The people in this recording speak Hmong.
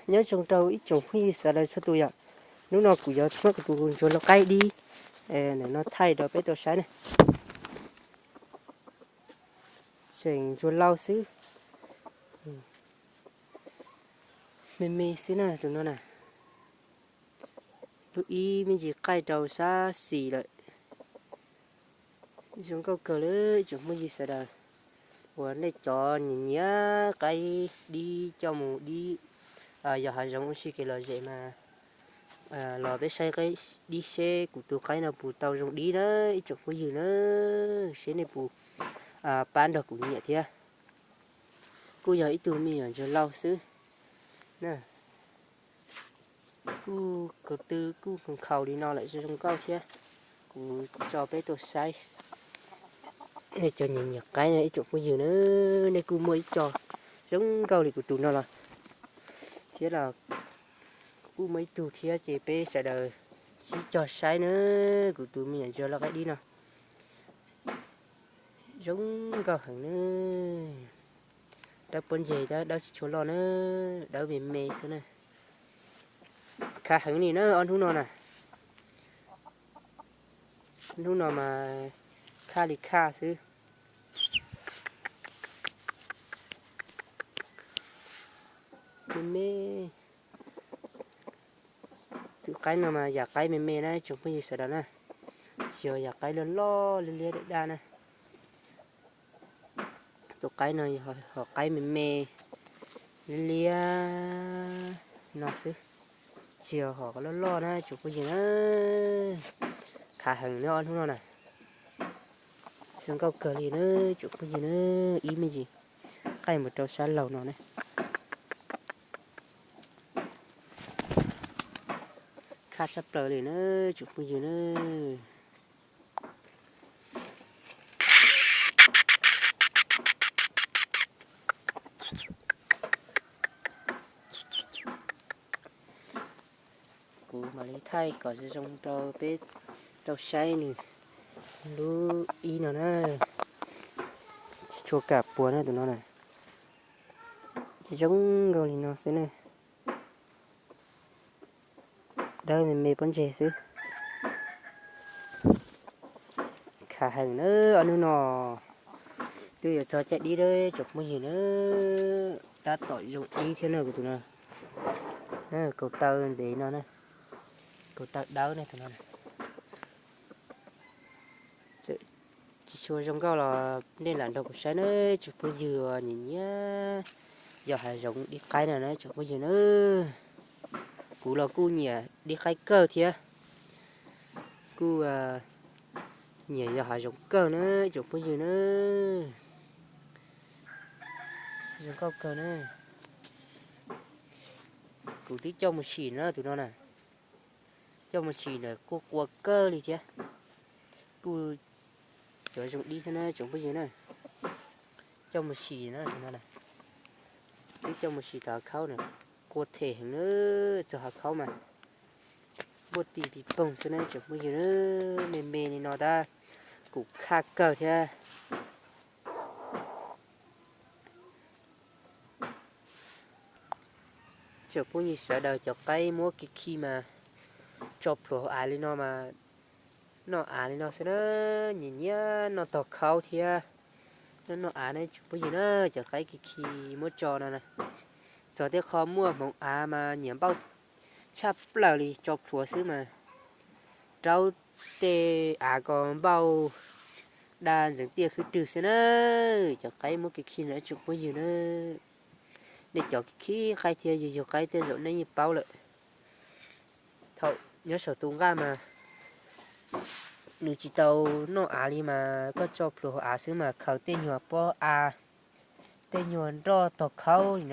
Nyob zoo rau ib tsoom phooj ywg sawv daws txhua tus yom. Hnub no kuv yuav muab kuv tus ntsuag lau qaib dib ntawm no thaij rau peb tau saib na. Tseem ntsuag lau xwb, me me xwb na tus no na. Lub ib me ntsis qaij rau sab xis lawm. Zoo nkauj kawg li ib tsoom phooj ywg sawv daws uas nej cov nyiam nyiam qaib dib coj mus dib, yos hav zoov ua si kev lom zem mas los peb saib qaib dib seb kuv tus qaib no puas tau zoo dib na ib tsoom phooj ywg na, seb nej puas pab nrog kuv nyiam thiab. Kuj yog ib tug me nyuam ntsuag lau xwb na. Kuj ko tw kuj nkhaus li no lawm zoo nkauj thiab. Kuv tso peb tuaj saib. Nej cov nyiam nyiam qaib na ib tsoom phooj ywg na, nej kuj muaj ib co zoo nkauj li kuv tus no los thiab los kuj muaj ib tug thiab ces peb sawv daws sib cog saib na. Kuv tus me nyuam ntsuag lau qaib dib no zoo nkauj heev na. Dawb pob ntseg tab dawb tsis tshua loj na, dawb me me xwb na. Khav heev li na ob hnub no na. Hnub no mas khaj li khaj xwb. Me me. Tus qaib no mas yam qaib me me na tsoom phooj ywg sawv daws na, tsis yog yam qaib loj loj liab liab daj daj na. Tus qaib no yog hom qaib me me liab liab no xwb, tsis yog hom loj loj na tsoom phooj ywg na. Khav heev na ob hnub no na. Zoo nkauj kawg li na tsoom phooj ywg na, ib me ntsis qaij mus rau sab laug no na. Khaj tshaj plaws li na tsoom phooj ywg na. Kuv mam li thaij kom zoo rau peb tau saib nws lub ib no na. Tsis tshua kam puas na tus no na. Tsis zoo nkauj li no xwb na. Dawb me me pob ntseg xwb. Khav heev na ob hnub no. Twb yuav txog caij dib lawm tsoom phooj ywg na. Tab tom zoo dib thiab na kuv tus no. Kaus taw ntev no na. Kaus taw dawb na tus no. Tsis tshua zoo nkauj los nej lam nrog kuv saib na tsoom phooj ywg uas nyiam nyiam yos hav zoov dib qaib no na tsoom phooj ywg na. Kuv los kuj nyiam dib qaib kawg thiab. Kuj nyiam yos hav zoov kawg na tsoom phooj ywg na. Zoo nkauj kawg na. Kuv twb coj mus sim na tus no na. Coj mus sim ntawm kuj qua kawg li thiab. Kuj cov zoo dib thiab na tsoom phooj ywg na. Coj mus sim na tus no na. Twb coj mus sim tom hav khaub na. Qua them heev na, txog hav khaub mas npuaj ti pis poog xwb na tsoom phooj ywg na. Me me li no tab kuj khaj kawg thiab. Tsoom phooj ywg sawv daws cov qaib muab khi khi mas tso plhuav hauv av li no mas noj av li no xwb na. Nyiam nyiam noj tog khaub thiab noj noj av na tsoom phooj ywg na. Cov qaib khi khi muab tso no na, txog tej qho muaj hmoov av mas nyiam npauj tshaj plaws li, tso plhuav xwb mas raub tej av ko npauj da ntxeev tiaj khwb rwg xwb na. Cov qaib muab khi khi no tsoom phooj ywg na. Nej cov khi khi qaib thiab yug yug qaib tej zaum nej yeej paub lawm. Thaum nyob saum tus nqaj mas nws tsis tau noj av li mas koj tso plhuav hauv av xwb mas khaws tej nyuag pob av, tej nyuag nroj tog khaub